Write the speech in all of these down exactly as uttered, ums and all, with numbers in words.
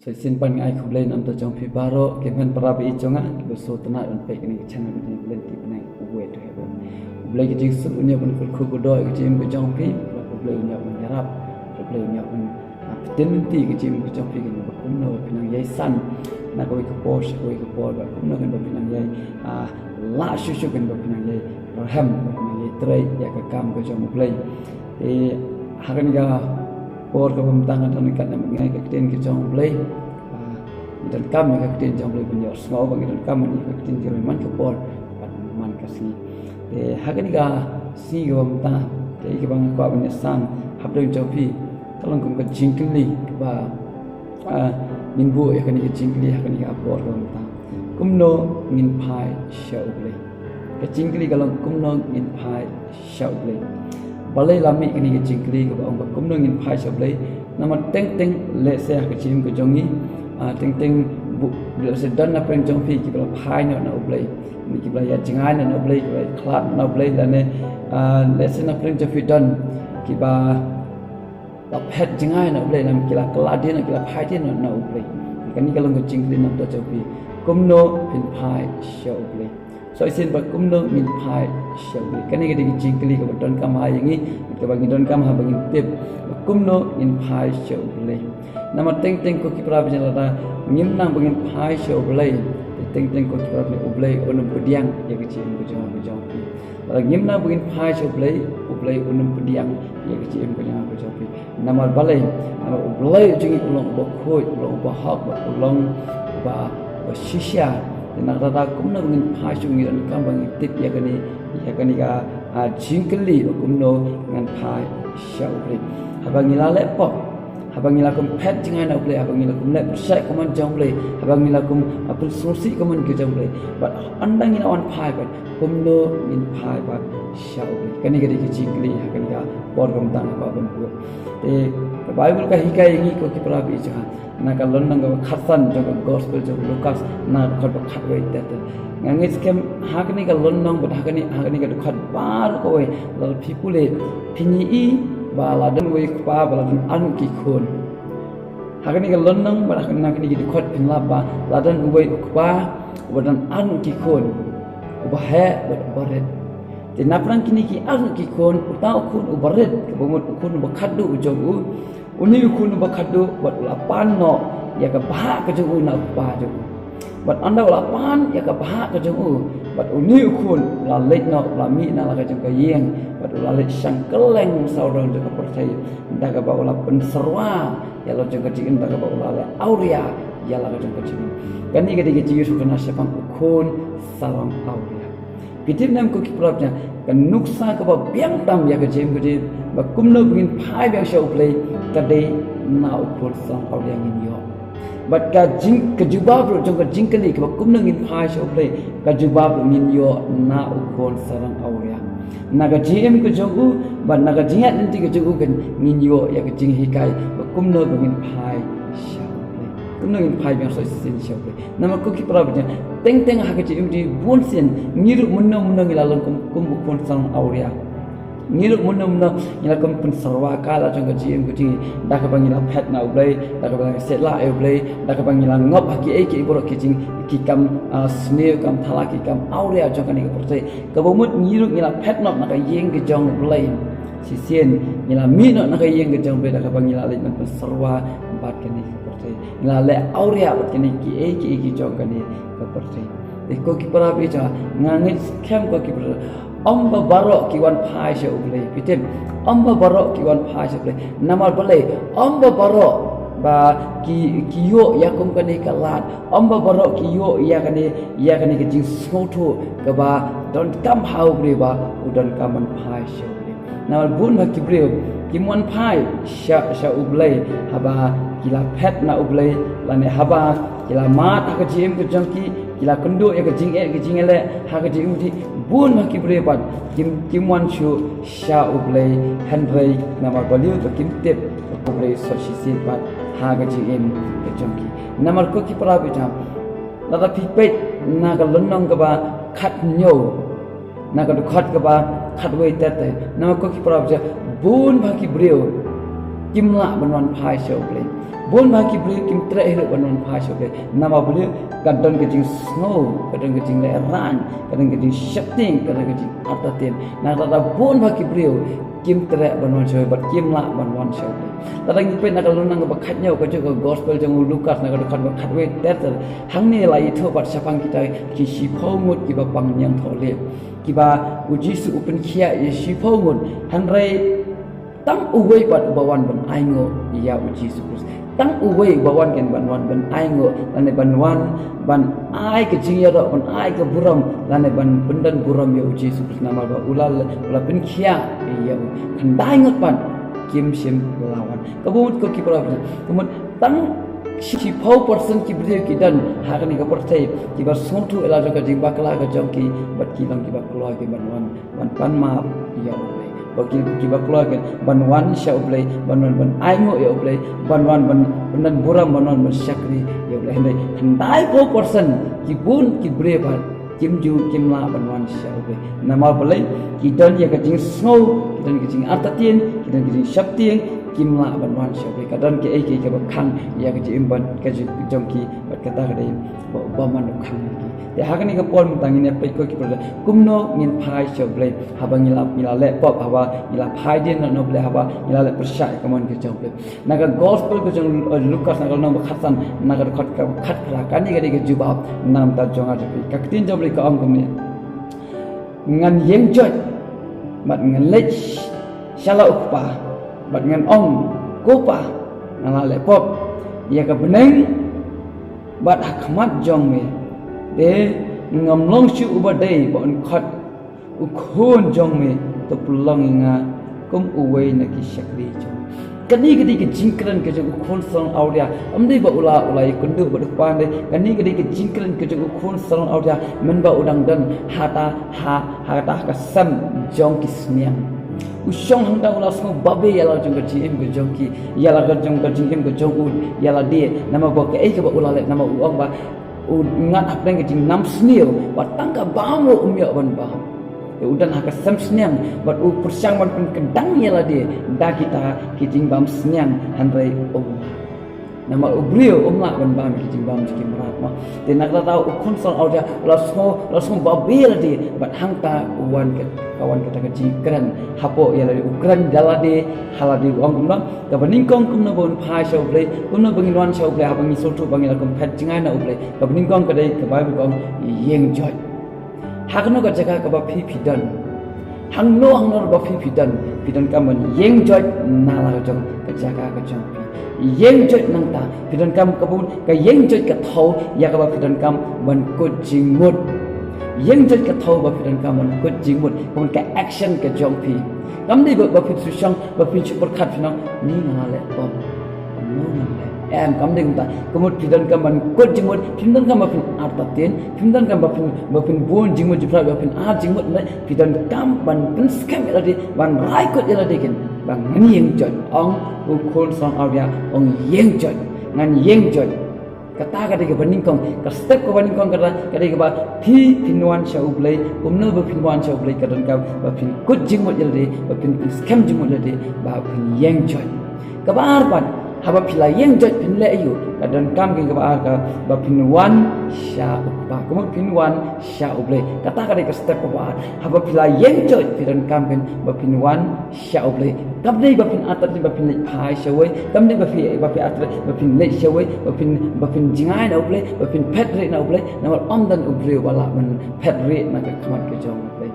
Shisien pat nga ai khublei na ka bynta jong phi baroh ki hynmen para ba ïeit jong nga kiba sngewtynnat ban peit kane ka channel ka jong U Blei Lynti Bneng, U Way to Heaven. U Blei ka jingsuk un ïa ban kyrkhu kyrdoh ïa ka jingim ka jong phi, bad U Blei un ïa ban ïarap, U Blei un ïa ban, ah, pynlynti ka jingim ka jong phi, kane ba kumno ba phi nang ïai san na kawei ka por sha kawei ka por, bad kumno kane ba phi nang ïai, ah, lah shuh shuh, kane ba phi nang ïai rhem, ba phi nang ïai trei ïa ka kam ka jong U Blei. Te ha kane ka por kaba mynta nga don ryngkat na bynta ka ktien ka jong U Blei. Ah, ngi donkam ïa ka ktien jong U Blei ban ïohsngew, ba ngi donkam ïa ka ktien jong U Blei man ka por bad man ka sngi. Te ha kane ka sngi kaba mynta, te kaba nga kwah ban ïasam hapdeng jong phi ka long kum ka jingkylli kaba, ah, ngin buh ïa kane ka jingkylli ha kane ka por kaba mynta. Kumno ngin phai sha U Blei? Ka jingkylli ka long kumno ngin phai sha U Blei. Balei la mih kane ka jingkylli kaba ong ba kumno ngin phai sha U Blei? Namar teng teng lehse ha ka jingim ka jong ngi, ah, teng teng buh, lehse don na pdeng jong phi kiba la phai noh na U Blei, kiba la ïa jngai noh na U Blei, kiba la ïa khlad na U Blei, lane, ah, lehse na pdeng jong phi don kiba la phet jngai na U Blei, lane ki la kylla dien, ki la phai dien na U Blei. Kane ka long ka jingkylli na ka bynta jong phi, kumno phin phai sha U Blei. Shisien ba kumno ngin phai sha U Blei? Kane ka dei ka jingkylli kaba donkam ha ïa ngi, kaba ngi donkam ha ba ngin tip ba kumno ngin phai sha U Blei. Namar teng teng ko ki para bangeit, lada ngim nang ba ngin phai sha U Blei, teng teng ko ki para bangeit, U Blei un ym pdiang ïa ka jingim ka jong, ka jong phi. Lada ngim nang ba ngin phai sha U Blei, U Blei un ym pdiang ïa ka jingim ka jong, ka jong phi. Namar balei? Namar U Blei u jong ngi u long uba khuid, u long uba hok, u long uba, uba shisha. Te nangta kumno ba ngin phai sha U Blei, ngi donkam ba ngin tip ïa kane, ïa kane ka, ah, jingkylli ba kumno ngan phai sha U Blei. Haba ngi la leh pop, haba ngi la kum phet jngai na U Blei, haba ngi la kum leh pyrshah ka mon jong U Blei, haba ngi la kum, ah, pynsngewsih ka mon ka jong U Blei, bad ynda ngi la wan phai pat, kumno ngin phai pat sha U Blei? Kane ka dei ka jingkylli ha kane ka por kaba mynta nga kwah ban buh. Te ka Baibl ka hikai ïa ngi ko ki para bangeit, na ka lynnong kaba khatsan jong ka Gospel jong u Lukas, na ka dkhot ba khatwei te te. Nga ngeit skhem ha kane ka lynnong bad ha kane, ha kane ka dkhot baroh kawei, lada phi pule, phin ïohi ba la don uwei u kpa bad la don arngut ki khun. Ha kane ka lynnong bad ha kane, ha kane ka dkhot phin lap ba la don uwei u kpa uba don arngut ki khun, uba heh bad uba rit. Te na pdeng kine ki arngut ki khun, uta u khun uba rit, kaba mut u khun uba khatduh u jong u, une u khun uba khatduh bad u la pan noh ïa ka bhah ka jong u na u kpa jong u. Bad ynda u la pan ïa ka bhah ka jong u, bad une u khun u la leit noh, u la mih na la ka jong ka ïing, bad u la leit shang kylleng sawdong jong ka pyrthei, da kaba u la pynsyrwa ïa la jong ka jingim, da kaba u la leh awria ïa la ka jong ka jingim. Kane ka dei ka jingsngewthuh shaphang u khun sarong awria. Phi tip ne em ko ki para bangeit, ka nuksa kaba biang tam ïa ka jingim ka jong ngi, ba kumno ba ngin phai biang sha U Blei, ka dei na u khun sarong awria ngin ïoh. Bad ka jing, ka jubab ruh jong ka jingkylli kaba kumno ngin phai sha U Blei, ka jubab ruh ngin ïoh na u khun sarong awria. Na ka jingim ka jong u bad na ka jingïaid lynti ka jong u, kan ngin ïoh ïa ka jinghikai ba kumno ba ngin phai sha U Blei, kumno ngin phai biang shisien sha U Blei. Namar ko ki para bangeit, teng teng ha ka jingim jong ngi bunsien, ngi ruh mynno mynno ngi la long kum, kum u khun sarong awria. Ngi ruh mynno mynno ngi la kum pynsyrwa kai la jong ka jingim ka jong ngi, da kaba ngi la phet na U Blei, da kaba ngi la shet la ïa U Blei, da kaba ngi la ngop ha kiei kiei baroh ki jing, ki kam, ah, sniew, kam thala, ki kam awria jong kane ka pyrthei. Kaba mut ngi ruh ngi la phet noh na ka ïing ka jong U Blei. Shisien ngi la mih noh na ka ïing ka jong U Blei, da kaba ngi la leit ban pynsyrwa bad kane ka pyrthei. Ngi la leh awria bad kine kiei kiei ki jong kane ka pyrthei. Te ko ki para bangeit, nga ngeit skhem ko ki para, ym ba baroh ki wan phai sha U Blei. Phi tip, ym ba baroh ki wan phai sha U Blei. Namar balei? Ym ba baroh ba ki, ki ïoh ïa kum kane ka lad. Ym ba baroh ki ïoh ïa kane, ïa kane ka jingsngewthuh kaba donkam ha u briew ba u donkam ban phai sha U Blei. Namar bun ba ki briew kim wan phai sha, sha U Blei haba ki la phet na U Blei, lane haba ki la mad ha ka jingim ka jong ki, ki la kynduh ïa ka jingeh ka jingeh leh ha ka jingim ki. Bun ba ki briew pat kim, kim wan shuh sha U Blei, hynrei namar balei? Ba kim tip ba U Blei u sngewsih pat ha ka jingim ka jong ki. Namar ko ki para bangeit, lada phi peit na ka lynnong kaba khathynñiew, na ka dkhot kaba khatwei te te, namar ko ki para bangeit, bun ba ki briew kim lah ban wan phai sha U Blei. Bun bha ki briew kim treh hi ruh ban wan phai sha U Blei. Namar balei? Ka don ka jingsngew, ka don ka jinglehrain, ka don ka jingsheptieng, ka don ka jingartatien. Na kata bun bha ki briew kim treh ban wan sha U Blei bad kim lah ban wan sha U Blei. Lada ngi peit na ka lynnong kaba khatnïew, kajuh ka gospel jong u Lukas, na ka dkhot ba khatwei ter ter. Hangne la ïathuh pat shaphang kita ki shiphew ngut kiba pang ñiangthohlieh, kiba U Jisu u pynkhiah ïa shiphew ngut, hynrei tang uwei pat uba wan ban ainguh ïa U Jisu Khrist. Tang uwei uba wan ken ban wan ban ainguh, lane ban wan ban ai ka jingïaroh, ban ai ka burom, lane ban pyndon burom ïa U Jisu Khrist, namar ba u la, u la pynkhiah ïa u. Khyndai ngut pat kim shym la wan. Ka bun ko ki para, ka mut tang shiphew percent ki briew ki don ha kane ka pyrthei kiba sngewthuh ïa la jong ka jingbakla ka jong ki, bad ki long kiba kloi ki ban wan ban pan map ïa U Blei. Ba ki, kiba kloi ki ban wan sha U Blei, ban wan ban ainguh ïa U Blei, ban wan ban, ban pyndon burom, ban wan ban shakri ïa U Blei. Hynrei khyndai phew percent ki bun ki briew pat kim ju, kim lah ban wan sha U Blei. Namar balei? Ki don ïa ka jingsngew, ki don ka jingartatien, ki don ka jingsheptieng, kim lah ban wan sha U Blei. Ka don kaei kaei kaba khang ïa ka jingim bad ka jong ki, bad kata ka dei ba, ba man u khang ïa ki. Te ha kane ka por mynta ngin ïa peit ko ki para, kumno ngin phai sha U Blei haba ngi la, ngi la leh pop, haba ngi la phai dien na U Blei, haba ngi la leh pyrshah ïa ka mon ka jong U Blei. Na ka gospel ka jong, eh, Lukas, na ka lynnong ba khatsan, na ka dkhot kaba khatphra, kane ka dei ka jubab na ka bynta jong nga jong phi. Ka ktien jong U Blei ka ong kumne: Ngan ïeng joit bad ngan leit sha la u Kpa bad ngan ong, Ko Pa, nga la leh pop ïa ka bneng bad ha khmat jong me. Te ngam long shuh uba dei ba un khot u khun jong me, to pynlong ïa nga kum uwei na ki shakri jong me. Kane ka dei ka jingkren ka jong u khun sarong awria. Ym dei ba u la, u la ïakynduh bad u kpa, hynrei kane ka dei ka jingkren ka jong u khun sarong awria mynba u dang don ha ta, ha, ha ta ka sem jong ki sniang. U shong hangta, u la sngew babe ïa la jong ka jingim ka jong ki, ïa la jong ka jingim ka jong u ïa lade. Namar ba kaei kaba u la leh, namar u ong ba u ngat hapdeng ka jingnam sniew, bad tang ka bam ruh um ïoh ban bam. Te u don ha ka sem sniang bad u pyrshang ban pynkdang ïa lade da kita ki jingbam sniang, hynrei um lah. Namar u briew um lah ban bam ki jingbam jong ki mrad mo. Te na kata u khun sarong awria u la sngew, u la sngew babe ïa lade, bad hangta u wan ka, ka wan kata ka jingkren hapoh ïa lade, u kren da lade ha lade, u ong kumno? Kaba nyngkong kumno ba un phai sha U Blei, kumno ba ngin wan sha U Blei haba ngi sngewthuh ba ngi la kum phet jngai na U Blei. Kaba nyngkong ka dei ka Baibl ka ong, ïeng joit. Ha kano ka jaka kaba phi, phi don, hangno hangno ba phi, phi don, phi donkam ban ïeng joit na la ka jong ka jaka ka jong phi. Ïeng joit nangta, phi donkam, ka bun ka ïeng joit ka thew ïa kaba phi donkam ban kut jingmut. Ïeng joit ka thew ba phi donkam ban kut jingmut, ka bun ka action ka jong phi. Kam dei ba, ba phin shu shong, ba phin shu pyrkhat phin ong, ni nga la leh pop, kumno ngan leh. Em, kam dei kumta. Ka mut phi donkam ban kut jingmut, phim donkam ba phin artatien, phim donkam ba phin, ba phin bun jingmut jingpyrkhat, ba phin ar jingmut, ne, phi donkam ban pynskhem ïa lade, ban rai kut ïa lade kin ba ngan ïeng joit. Ong u khun sarong awria, ong ïeng joit, ngan ïeng joit. Kata ka dei kaba nyngkong, ka step kaba nyngkong kata ka dei kaba phi, phin wan sha U Blei. Kumno ba phin wan sha U Blei? Ka donkam ba phin kut jingmut ïa lade, ba phin pynskhem jingmut ïa lade, ba phin ïeng joit. Kaba ar pat, haba phi la ïeng joit phin leh aïu? Ka donkam ka kaba ar kaba phin wan sha U Kpa. Kumno phin wan sha U Blei? Kata ka dei ka step kaba ar. Haba phi la ïeng joit phi donkam kin ba phin wan sha U Blei. Kam dei ba phin artatien ba phin leit phai shawei. Kam dei ba phi, ba phi artatien ba phin leit shawei, ba phin, ba phin jngai na U Blei, ba phin phet rieh na U Blei. Namar ym don u briew uba lah ban phet rieh na ka khmat ka jong U Blei.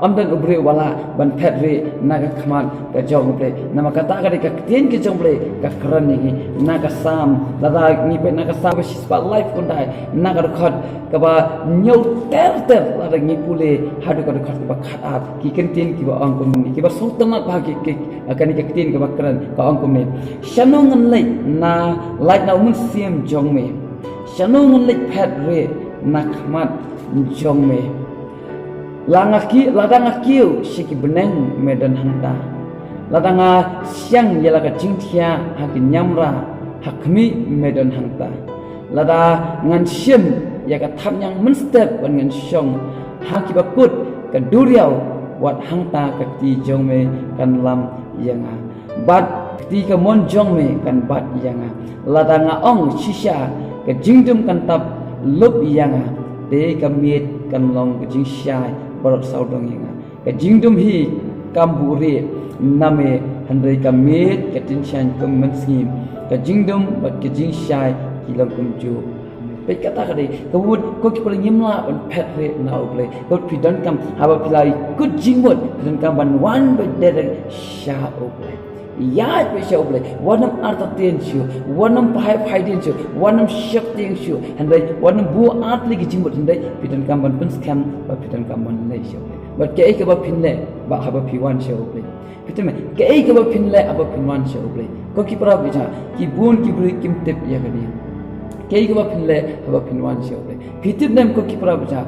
Ym don u briew uba lah ban phet rieh na ka khmat ka jong U Blei. Namar kata ka dei ka ktien ka jong U Blei ka kren ïa ngi na ka Salm. Lada ngi peit na ka Salm ba shispah laiphew khyndai, na ka dkhot kaba hynñiew ter ter, lada ngi pule haduh ka dkhot kaba khatar, ki kyntien kiba ong kumne, kiba sngewtynnat bha ki, ki, kane ka ktien kaba kren, ka ong kumne: Shano ngan leit na, leit na u mynsiem jong me? Shano ngan leit phet rieh na khmat jong me? La nga ki, lada nga kiew sha ki bneng me don hangta. Lada nga siang ïa la ka jingthiah ha ki niamra, ha khmih me don hangta. Lada ngan shim ïa ka thapniang mynstep, wat ngan shong ha kiba kut ka duriaw, wat hangta ka kti jong me kan lam ïa nga. Bad Kti ka mon jong me kan bat ïa nga. Lada nga ong shisha, ka jingdum kan tap lup ïa nga. Te ka miet kan long ka jingshai baroh sawdong ïa nga. Ka jingdum hi kam buhrieh na me, hynrei ka miet ka tyngshaiñ kum mynsngi. Ka jingdum bad ka jingshai ki long kumjuh. Peit kata ka dei, ka mut ko ki para ngim lah ban phet rieh na U Blei. Ko phi donkam, haba phi la kut jingmut, phi donkam ban wan bad direct sha U Blei. Ïaid bad sha U Blei, wat nym artatien shuh, wat nym phai phai dien shuh, wat nym sheptieng shuh, hynrei wat nym buh artatien ki jingmut, hynrei phi donkam ban pynskhem, ba phi donkam ban leit sha U Blei. Bad kaei kaba phin leh, ba haba phi wan sha U Blei. Phi tip me, kaei kaba phin leh haba phin wan sha U Blei. Ko ki para bangeit, ki bun ki briew kim tip ïa kane. Kaei kaba phin leh haba phin wan sha U Blei. Phi tip ne em ko ki para bangeit,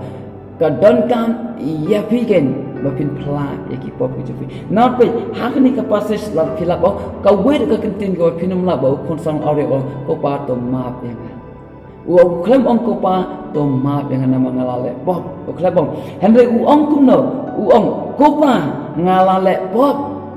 ka donkam ïa phi kein ba phin phla ïa ki pop ki jong phi. Namar peit, ha kane ka passage la phi la ong, kawei ka kyntien kaba phin ym lah ba u khun samla awria u ong, Ko Pa to map ïa nga. U ong, u khlem ong Ko Pa to map ïa nga namar nga la leh pop. U khlem ong. Hynrei u ong kumno? U ong, Ko Pa nga la leh pop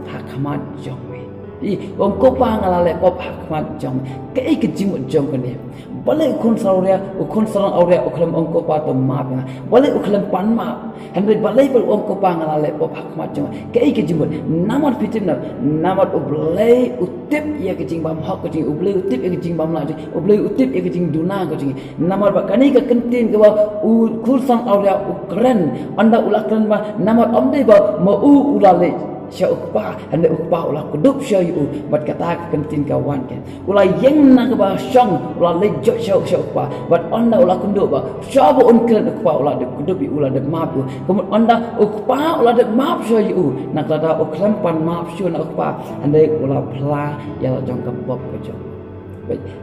ha khmat jong me. I, u ong, Ko Pa nga la leh pop ha khmat jong me. Kaei ka jingmut jong kane? Balei u khun samla awria, u khun samla awria u khlem ong Ko Pa to map ïa nga? Balei u khlem pan map? Hynrei balei ba u ong Ko Pa nga la leh pop ha khmat jong me? Kaei ka jingmut? Namar phi tip ne em, namar U Blei u tip ïa ka jingbymhok ka jong ngi, U Blei u tip ïa ka jingbymlah jong ngi, U Blei u tip ïa ka jingduna ka jong ngi. Namar ba kane ka kyntien kaba u khun samla awria u kren, ynda u la kren ba namar ym dei ba ma u u la leit sha U Kpa, hynrei U Kpa u la kdup sha ïa u, bad kata ka kyntien ka wan kein. U la ïeng na kaba shong, u la leit jot sha, sha U Kpa. Bad ynda u la kynduh ba, shwa ba un kren, U Kpa u la dep kdup ïa u, u la dep map ïa u. Ka mut ynda U Kpa u la dep map sha ïa u, na kata u khlem pan map shuh na U Kpa, hynrei u la phla ïa la jong ka pop ka jong.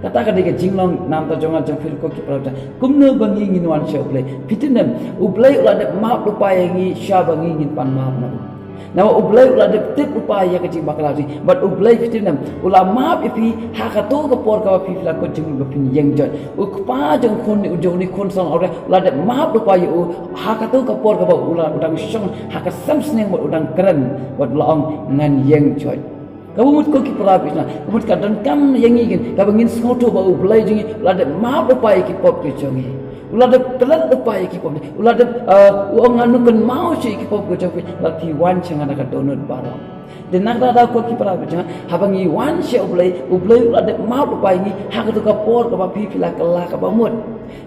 Kata ka dei ka jinglong na ka bynta jong nga jong phi ko ki para bangeit. Kumno ba ngi ngin wan sha U Blei? Phi tip ne em, U Blei u la dep map lypa ïa ngi shwa ba ngi ngin pan map na u. Namar U Blei u la dep tip lypa ïa ka jingbakla jong ngi. Bad U Blei phi tip ne em, u la map ïa phi ha kato ka por kaba phi la kut jingmut ba phin ïeng jot. U kpa jong u khun, jong une u khun samla awria, u la dep map lypa ïa u ha kato ka por kaba u la, u dang shong ha ka sem sneng bad u dang kren bad u la ong ngan ïeng jot. Kaba mut ko ki para bangeit, ka mut ka donkam ïa ngi kein, kaba ngin sngewthuh ba U Blei jong ngi u la dep map lypa ïa ki pop ki jong ngi. U la dep klet lypa ïa ki pop. U la dep, eh, u ong ngan ym kynmaw shuh ïa ki pop ki jong phi, lada phi wan sha nga da ka dohnud baroh. Te na kata ka daw ko ki para bangeit, haba ngi wan sha U Blei, U Blei u la dep map lypa ïa ngi ha kato ka por kaba phi, phi la kylla kaba mut.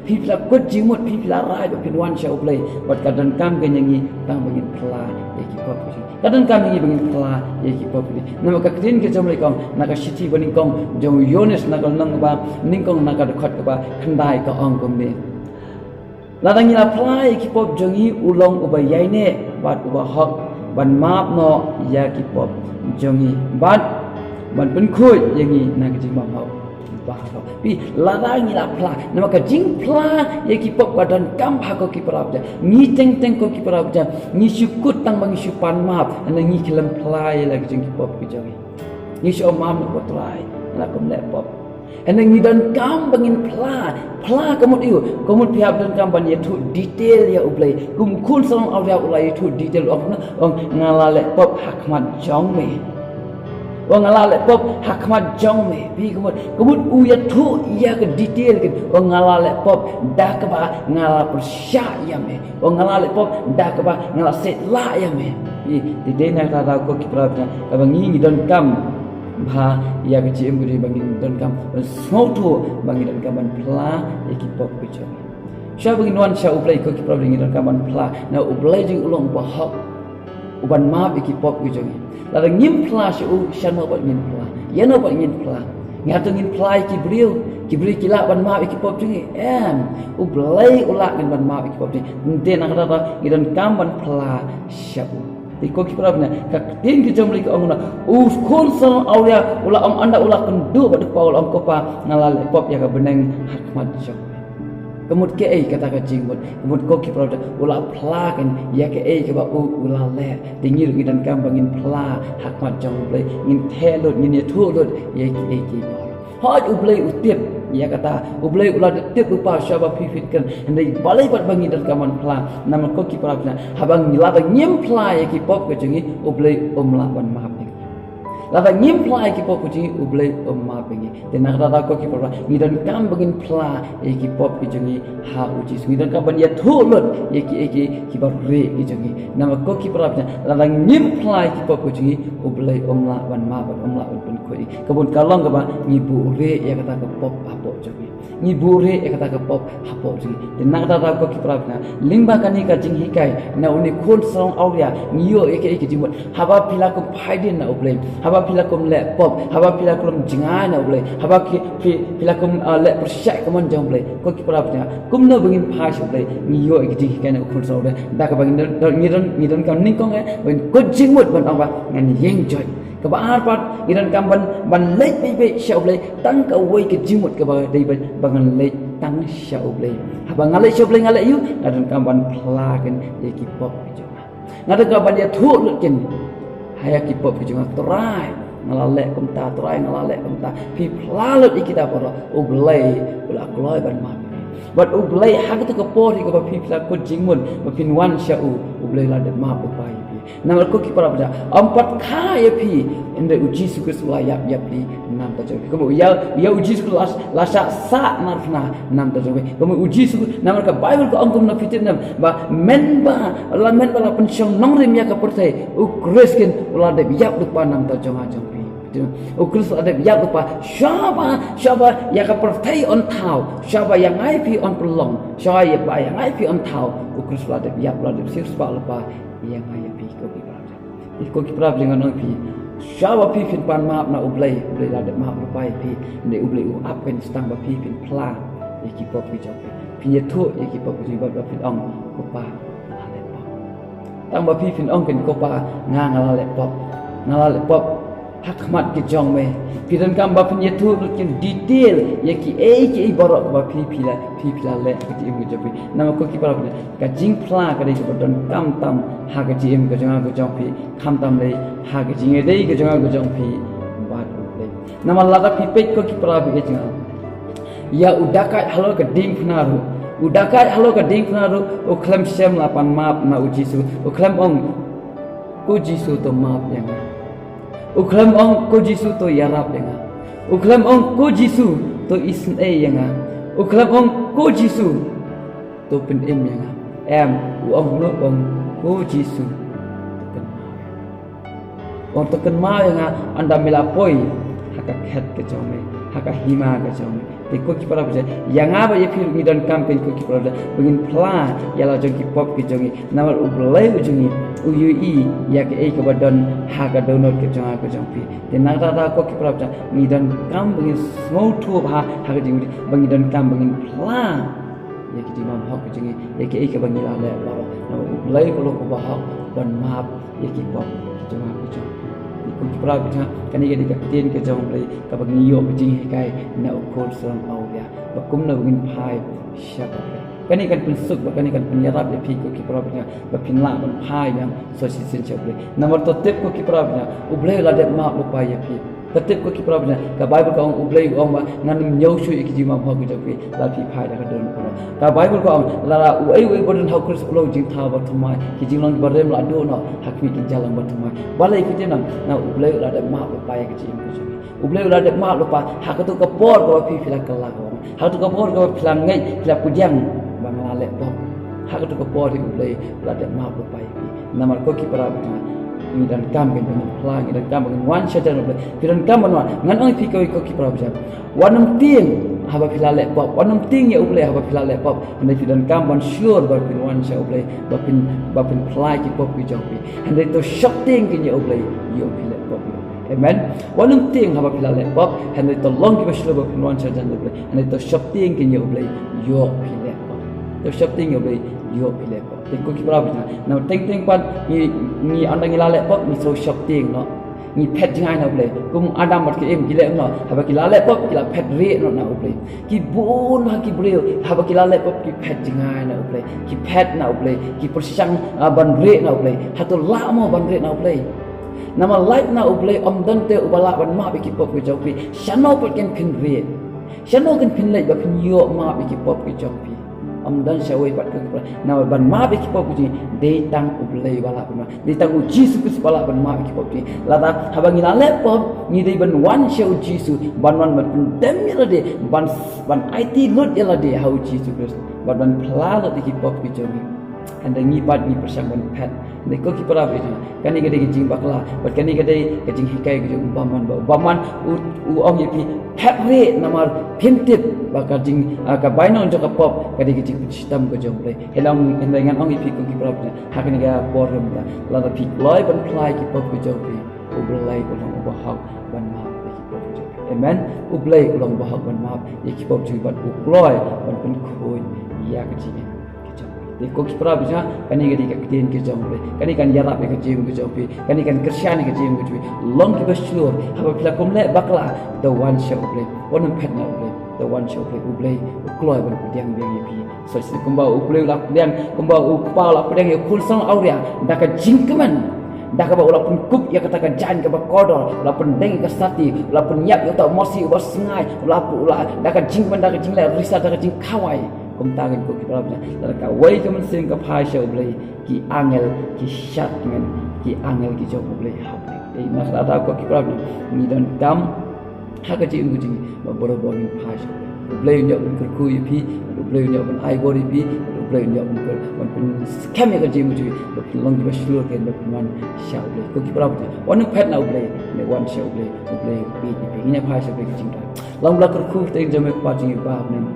Phi, phi la kut jingmut, phi, phi la rai ba phin wan sha U Blei. Bad ka donkam kein ïa ngi tang ba ngin phla ïa ki pop ki jong ngi. Ka donkam ïa ngi ba ngin phla ïa ki pop ki jong ngi. Namar ka ktien ka jong U Blei ka ong na ka shithi banyngkong jong u Ïoannis na ka lynnong kaba nyngkong na ka dkhot kaba khyndai ka ong kumne. Lada ngi la phla ïa ki pop jong ngi, u long uba ïaineh bad uba hok ban map noh ïa ki pop jong ngi bad ban pynkhuid ïa ngi na ka jingbymhok baroh. Phi, lada ngi la phla, namar ka jingphla ïa ki pop ka donkam ha ko ki para bangeit. Ngi teng teng ko ki para bangeit, ngi shu kut tang ba ngi shu pan map, hynrei ngi khlem phla ïa la ki jong ki pop ki jong ngi. Ngi shu ong map noh ko Trai, nga la kum leh pop. Hynrei ngi donkam ba ngin phla, phla ka mut aïu, ka mut phi hap donkam ban ïathuh detail ïa U Blei. Kum u khun samla awria u la ïathuh detail, u ong, u ong nga la leh pop ha khmat jong me. U ong nga la leh pop ha khmat jong me. Phi, ka mut, ka mut u ïathuh ïa ka detail kein. U ong nga la leh pop da kaba nga la pyrshah ïa me. U ong nga la leh pop da kaba nga la set lah ïa me. Phi, te dei na kata ka daw ko ki para bangeit, kaba ngi, ngi donkam bha ïa ka jingim, ka dei ba ngi donkam ban sngewthuh ba ngi donkam ban phla ïa ki pop ki jong ngi. Shwa ba ngin wan sha U Blei ko ki para bangeit, ngi donkam ban phla. Namar U Blei jong ngi u long uba hok, uban map ïa ki pop ki jong ngi. Lada ngim phla sha u, shano pat ngin phla? Ïano pat ngin phla? Ngi hato ngin phla ïa ki briew, ki briew ki lah ban map ïa ki pop jong ngi? Em, U Blei u lah ngin ban map ïa ki pop jong ngi. Te na kata ka daw ngi donkam ban phla sha u. Te ko ki para bangeit, ka ktien ka jong U Blei ka ong kumno, u khun samla awria u la ong, ynda u la kynduh bad u kpa, u la ong, Ko Pa, nga la leh pop ïa ka bneng ha khmat jong me. Ka mut kaei kata ka jingmut? Ka mut ko ki para bangeit, u la phla kein ïa kaei kaba u, u la leh. Te ngi ruh ngi donkam ba ngin phla ha khmat jong U Blei, ngin theh lut, ngin ïathuh lut ïa kiei kiei baroh. Hooid, U Blei u tip ïa kata, U Blei u la dep tip lypa shwa ba phi, phi kren. Hynrei balei pat ba ngi donkam ban phla? Namar ko ki para bangeit, haba ngi, lada ngim phla ïa ki pop ki jong ngi, U Blei um lah ban map ïa ngi. Lada ngim phla ïa ki pop ki jong ngi, U Blei um map ïa ngi. Te na kata ka daw ko ki para, ngi donkam ba ngin phla ïa ki pop ki jong ngi ha U Jisu. Ngi donkam ban ïathuh lut ïa ki, ïa ki, ki barieh ki jong ngi. Namar ko ki para, lada ngim phla ïa ki pop ki jong ngi, U Blei um lah ban map, um lah ban pynkhuid ïa ngi. Ka bun ka long kaba ngi buhrieh ïa kata ka pop hapoh jong ngi. Ngi buhrieh ïa kata ka pop hapoh jong ngi. Te na kata ka daw ko ki para, lyngba kane ka jinghikai na une u khun sarong awria, ngi ïoh ïa ka, ïa ka jingmut. Haba phi la kum phaidien na U Blei, haba phi la kum leh pop, haba phi la kum jngai na U Blei, haba ki, phi, phi la kum, ah, leh pyrshah ka mon jong U Blei, ko ki para, kumno ba ngin phai sha U Blei? Ngi ïoh ïa ka jinghikai na u khun sarong awria da kaba ngi don, don, ngi don, ngi donkam nyngkong eh, ba ngin kut jingmut ban ong ba ngan ïeng joit. Kaba ar pat, ngi donkam ban, ban leit beit beit sha U Blei tang kawei ka jingmut kaba dei ba, ba ngan leit tang sha U Blei. Haba nga leit sha U Blei nga leh aïu? Nga donkam ban phla kein ïa ki pop ki jong nga. Nga donkam ban ïathuh lut kein ha ïa ki pop ki jong nga. Trai, nga la leh kumta, Trai, nga la leh kumta. Phi phla lut ïa kita baroh, U Blei u la kloi ban map. Bad U Blei ha kata ka por hi kaba phi, phi la kut jingmut ba phin wan sha U, U Blei u la dep map lypa ïa phi. Namar ko ki para, ym pat kha ïa phi, hynrei U Jisu Khrist u la ïap, ïap na bynta jong phi. Kumba ïa, ïa U Jisu Khrist la, la shah sah na bynta jong phi. Kumba U Jisu, namar ka Baibl ka ong kumno, phi tip ne em, ba mynba la, mynba la pynshong nongrim ïa ka pyrthei, U Khrist kein u la dep ïap lypa na bynta jong nga jong phi. U Khrist u la dep ïap lypa, shwa ba, shwa ba ïa ka pyrthei yn thaw, shwa ba ïa nga ïa phi yn pynlong, shwa ïa ba ïa nga ïa phi yn thaw, U Khrist u la dep ïap, u la dep siewspah lypa ïa nga ïa phi, ko ki para. Ko ki para, ngan ong ïa phi, shwa ba phi phin pan map na U Blei, U Blei u la dep map lypa ïa phi. Hynrei U Blei u ap kein tang ba phi phin phla ïa ki pop ki jong phi. Phin ïathuh ïa ki pop ki jong phi bad ba phin ong, Ko Pa, nga la leh pop. Tang ba phi phin ong kein, Ko Pa, nga, nga la leh pop. Nga la leh pop ha khmat ka jong me. Phi donkam ba phin ïathuh lut kein detail ïa kiei kiei baroh kaba phi, phi la, phi, phi la leh ha ka jingim ka jong phi. Namar ko ki para, ka jingphla ka dei kaba donkam tam ha ka jingim ka jong nga ka jong phi, khamtam lei ha ka jingïadei ka jong nga ka jong phi bad U Blei. Namar lada phi peit, ko ki para, phi peit, ïa u dakaid halor ka diengphna ruh, u dakaid halor ka diengphna ruh u khlem shym la pan map na U Jisu. U khlem ong, Ko Jisu, to map ïa nga. U khlem ong, Ko Jisu, to ïarap ïa nga. U khlem ong, Ko Jisu, to isynei ïa nga. U khlem ong, Ko Jisu, to pynim ïa nga. Em, u ong kumno? U ong, Ko Jisu, to kynmaw ïa nga. U ong, to kynmaw ïa nga ynda me la poi ha ka khet ka jong me, ha ka hima ka jong me. Te ko ki para bangeit, ïa nga bad ïa phi ruh ngi donkam kein, ko ki para bangeit, ba ngin phla ïa la jong ki pop ki jong ngi. Namar U Blei u jong ngi u ïohi ïa kaei kaba don ha ka dohnud ka jong nga ka jong phi. Te na kata ka daw, ko ki para bangeit, ngi donkam ba ngin sngewthuh ha, ha ka jingim, ba ngi donkam ba ngin phla ïa ki jingbymhok ki jong ngi, ïa kaei kaba ngi la leh baroh. Namar U Blei u long uba hok ban map ïa ki pop ki jong nga ki jong phi. Ko ki para bangeit, kane ka dei ka ktien ka jong U Blei kaba ngi ïoh ka jinghikai na u khun sarong awria, ba kumno ba ngin phai sha U Blei. Kane kan pynsuk bad kane kan pynïarap ïa phi, ko ki para bangeit, ba phin lah ban phai biang sa shisien sha U Blei. Namar to tip, ko ki para bangeit, U Blei u la dep map lypa ïa phi. To tip, ko ki para bangeit, ka Baibl ka ong, U Blei u ong ba ngan ym ñiew shuh ïa ki jingbymhok ki jong phi lada phi phai da ka dohnud baroh. Ka Baibl ka ong, lada uei uei ba don ha U Khrist u long jingthaw bathymmai, ki jinglong kiba rim la duh noh, ha khmih kin ïalang bathymmai. Balei? Phi tip ne em, namar U Blei u la dep map lypa ïa ka jingim ka jong phi. U Blei u la dep map lypa ha kato ka por kaba phi, phi la kylla ka bor. Ha kato ka por kaba phi la ngeit, phi la pdiang ba nga la leh pop, ha kato ka por hi U Blei u la dep map lypa ïa phi. Namar ko ki para bangeit, ngi donkam kein ba ngin phla, ngi donkam ba ngin wan shajan U Blei. Phi donkam ban wan, ngan ong ïa phi kawei, ko ki para bangeit, wat nym tieng haba phi la leh pop, wat nym tieng ïa U Blei haba phi la leh pop. Hynrei phi donkam ban shlur ba phin wan sha U Blei, ba phin, ba phin phla ïa ki pop ki jong phi. Hynrei to sheptieng kein ïa U Blei, ïoh phi leh pop. Amen. Wat nym tieng haba phi la leh pop, hynrei to long kiba shlur ba phin wan shajan U Blei. Hynrei to sheptieng kein ïa U Blei, ïoh phi leh pop. To sheptieng ïa U Blei, ïoh phi leh pop. Te ko ki para bangeit, namar teng teng pat ngi, ngi ynda ngi la leh pop ngi sngew sheptieng noh, ngi phet jngai na U Blei. Kum Adam bad ka Im ki leh kumno? Haba ki la leh pop ki la phet rieh noh na U Blei. Ki bun ha ki briew haba ki la leh pop ki phet jngai na U Blei, ki phet na U Blei, ki pyrshang, ah, ban rieh na U Blei. Hato lah mo ban rieh na U Blei? Namar lait na U Blei ym don te uba lah ban map ïa ki pop ki jong phi. Shano pat kein phin rieh? Shano kein phin leit ba phin ïoh map ïa ki pop ki jong phi? Ym don sha uwei pat, ko ki para. Namar ban map ïa ki pop ki jong ngi, dei tang U Blei uba lah ban map. Dei tang U Jisu Khrist uba lah ban map ïa ki pop ki jong ngi. Lada haba ngi la leh pop, ngi dei ban wan sha U Jisu, ban wan ban pyndem ïa lade, ban, ban aiti lut ïa lade ha U Jisu Khrist, ban, ban phla lut ïa ki pop ki jong ngi. Hynrei ngi pat ngi pyrshang ban phet. Hynrei ko ki para bangeit, kane ka dei ka jingbakla, bad kane ka dei ka jinghikai ka jong u bamon, ba u bamon u, u ong ïa phi, phet re namar phim tip ba ka jing, ah, ka bainong jong ka pop ka dei ka jingpynshitom ka jong U Blei. Hynrei, hynrei ngan ong ïa phi ko ki para bangeit, ha kane ka por mynta, lada phi kloi ban phla ïa ki pop ki jong phi, U Blei u long uba hok ban map ïa ki pop ki jong phi. Amen. U Blei u long uba hok ban map ïa ki pop jong phi bad u kloi ban pynkhuid ïa ka jingim ka jong phi. Te ko ki para bangeit, kane ka dei ka ktien ka jong U Blei. Kane kan ïarap ïa ka jingim ka jong phi. Kane kan kyrshan ïa ka jingim ka jong phi. Long kiba shlur, haba phi la kum leh bakla, to wan sha U Blei. Wat nym phet na U Blei. To wan sha U Blei. U Blei u kloi ban pdiang biang ïa phi. Sa shisien kumba U Blei u la pdiang, kumba u kpa u la pdiang ïa u khun samla awria da ka jingkmen, da kaba u la pynkup ïa kata ka jaiñ kaba kordor, u la pyndeng ïa ka sati, u la pynïap ïa uta u mosi uba sngaid, u la, u la, da ka jingkmen, da ka jingleh risa, da ka jingkhawai. Kumta ngan, ko ki para bangeit, lada kawei ka mynsiem ka phai sha U Blei, ki angel ki shad kmen, ki angel ki jong U Blei ha U Blei. Te na kata ko ki para bangeit, ngi donkam ha ka jingim ka jong ngi ba baroh baroh ngin phai sha U Blei. U Blei un ïoh ban kyrkhu ïa phi, U Blei un ïoh ban ai bor ïa phi, U Blei un ïoh ban kyr, ban pynskhem ïa ka jingim ka jong phi, ban pynlong kiba shlur, ban pynwan sha U Blei. Ko ki para bangeit, wat nym phet na U Blei, ne wan sha U Blei, U Blei u ïeit ïa phi. Ngin ïa phai sha U Blei ka jingduwai. Long ba la kyrkhu ktien jong me, Kpa jong ngi ba ha bneng.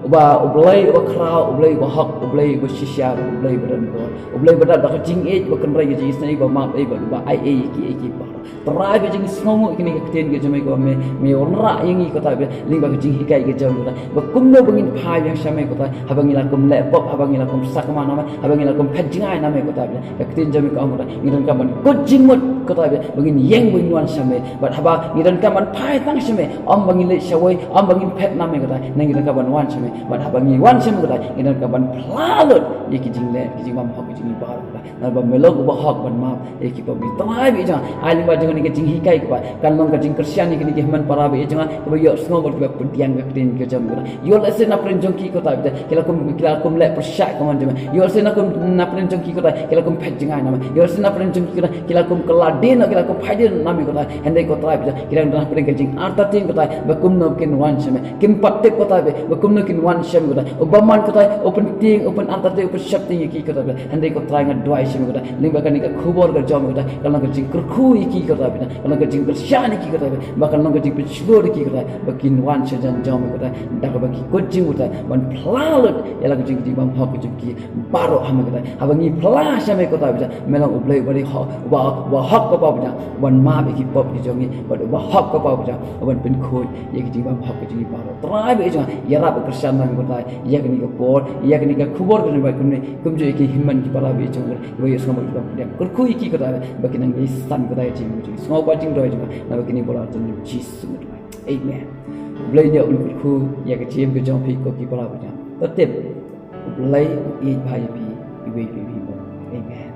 Uba, U Blei uba khraw, U Blei uba hok, U Blei uba shisha, U Blei uba don bor, U Blei uba dap da ka jingïeit, uba kynrei ka jingisynei, uba map ei, uba, uba ai ei ïa kiei kiei baroh. Trai ba jong ngi, sngewnguh ïa kane ka ktien ka jong me kaba me, me wanrah ïa ngi ko Trai ba, lyngba ka jinghikai ka jong me ko Trai, ba kumno ba ngin phai biang sha me ko Trai, haba ngi la kum leh pop, haba ngi la kum sakma na me, haba ngi la kum phet jngai na me ko Trai ba. Ka ktien jong me ka ong ko Trai, ngi donkam ban kut jingmut ko Trai ba, ba ngin ïeng ba ngin wan sha me. Bad haba ngi donkam ban phai tang sha me, ym ba ngin leit sha uwei, ym ba ngin phet na me ko Trai, ngi donkam ban wan sha me. Bad haba ngi wan sha me ko Trai, ngi donkam ban phla lut ïa ki jingleh, ki jingbymhok, ki jingim baroh ko Trai. Namar ba me long uba hok ban map ïa ki pop. Trai ba ïeit jong nga, ai lyngba jong kane ka jinghikai ko Trai, kan long ka jingkyrshan ïa kine ki hynmen para ba ïeit jong nga, kiba ïohsngew bad kiba pdiang ka ktien ka jong me ko Trai. Ïoh lehse na pyrshah jong ki ko Trai ba, ki la kum, ki la kum leh pyrshah ka mon jong me. Ïoh lehse na kum, na pyrshah jong ki ko Trai, ki la kum phet jngai na me. Ïoh lehse na pyrshah jong ki ko Trai, ki la kum kylla dien, ki la kum phai dien na me ko Trai. Hynrei ko Trai ba, ki la don na pyrshah ka jingartatien ko Trai, ba kumno kin wan sha me. Kim pat tip ko Trai ba, ba kumno kin wan sha me ko Trai. U bamon ko Trai, u pyntieng, u pynartatien, u pynsheptieng ïa ki ko Trai ba. Hynrei ko Trai nga duwai sha me ko Trai, lyngba kane ka khubor ka jong me ko Trai, kan long ka jingkyrkhu ïa ki ko Trai ba, kan long ka jingkyrshan ïa ki ko Trai ba, ba kan long ka jingpynshlur ïa ki ko Trai, ba kin wan sha jan jong me ko Trai, da kaba ki kut jingmut ban phla lut ïa la ka jing, ka jingbymhok ka jong ki baroh ha me ko Trai. Haba ngi phla sha me ko Trai ba, me long U Blei uba dei hok, uba, uba hok ko Kpa ba, uban map ïa ki pop ki jong ngi, bad uba hok ko Kpa ba, uban pynkhuid ïa ki jingbymhok ki jong ngi baroh. Trai ba ïeit jong nga, ïarap kyrshan na me ko Trai ïa kane ka por, ïa kane ka khubor ka jong me ba kumne, kumjuh ïa ki hynmen ki para ba ïeit jong nga, ba ïohsngew bad kiba pdiang. Kyrkhu ïa ki ko Trai ba kin nang ïasan ko Trai ïa ka jingim jong ngi. Sngew Kpa jingduwai jong nga, namar kine baroh ha ka kyrteng U Jisu ngi duwai. Amen. U Blei un ïoh ban kyrkhu ïa ka jingim ka jong phi ko ki para ba ïeit jong nga. To tip, U Blei u ïeit bha ïa phi iwei pa iwei. Amen.